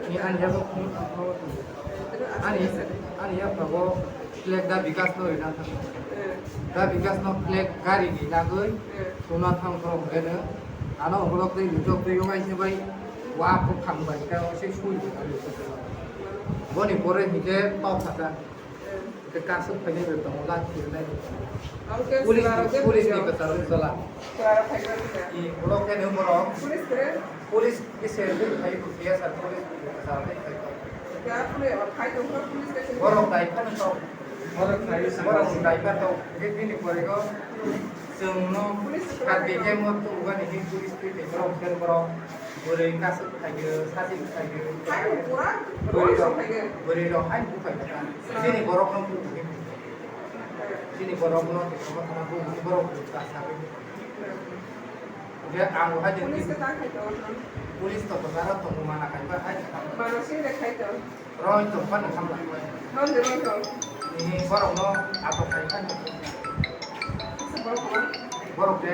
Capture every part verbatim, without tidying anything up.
Ani, ani yago ani, ani yago flag da Bikas no rina thang. Da Bikas no flag gari ni lagoi tuna thang thong gene. Ano ukolok tei luchok tei yong aise bai wa ko phang bai ka se sui. Boni pore hike tau thaka. Ke kasuk phai nai tongo, la thir nai. Police ni, police ni kwcharo jala. I ulo ke nung borok. Police ke? Police ke ser dui phai bu, P S R police ni kwcharo dui phai ko. Borok dai phano to. Borok dai phano to. Ke bini pore go. Chwngno kati ke mo tu ugani hi police twi twi borok ber borok bwrwi kasuk phaio, sajik phaio. Bwrwi rok, bwrwi rok hai bu phaio ta. Chini borok no bu. Chini borok no twi tongma thana bu borok bu ta sabi. Je ang hai je police to bwsara tongo mana khai ba hai. Roi tong phano hamla. Ni borok no ato khai phano. Borok de.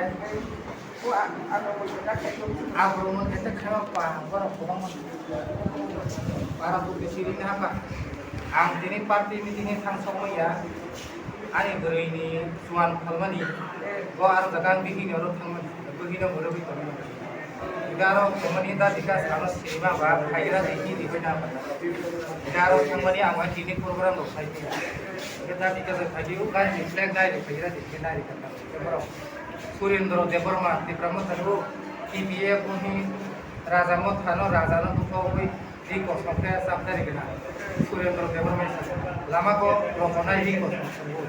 Aborok no kete khai pa borok kwbangma. Para tu ke siri na pa. Ang tini party meeting ni thang sok maya. Ani bwrwi ni chuan phalmani. Bo aro jaga ang bihik ni oro thangmani. Bwrwi no bwrwi tongmani. Garo tongmani da Bikas ano sirima ba phaira di ki di bai na. Garo thangmani ang tini program rok sai. Ke da Bikas phaidi u kan ni flag dai ri phaira di ke dai ri kan. Borok Surendra Debbarma Tipra Motha ni T P F ni Raja Motha no Raja no dukho wi. Ri kosom khe chapjari gwnang. Surendra Debbarma sa lama ko rohornai ri kosom swngo.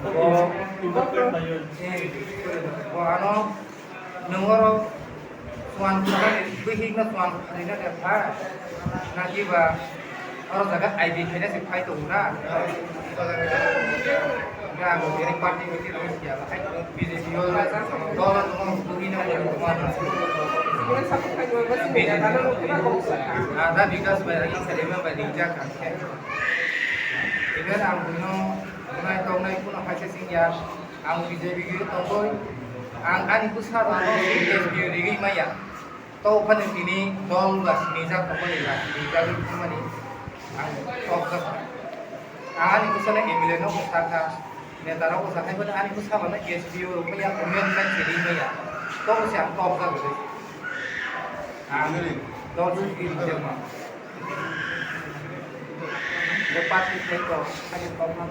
Bo, bo ano nwng oro chuan kharani bihik no chuan kharina de pha naki ba oro jaga I B khaina se phai tongo na. Ang bini party meeting rok siya, hai B J P o dol no tongma, bini no tongma. Ada Bikas bai, ada Salima bai ringjak kha. Even ang buino bunai tongnai kuno hai se singya, ang B J P gwi tongoi, ang ani bwsa rok no S P O rigwi maya. To phano tini dol ba sinijak tongmani ba sinijagwi thangmani ang tokjak. Ang ani bwsano M L A no bwsakha, neta rok bwsakha, phano ani bwsa bono S P O rok maya, women bai chiri maya. To se ang tokjak rw. Ang dol sigi rijak ma. Lepas ni sai to, sai to ma.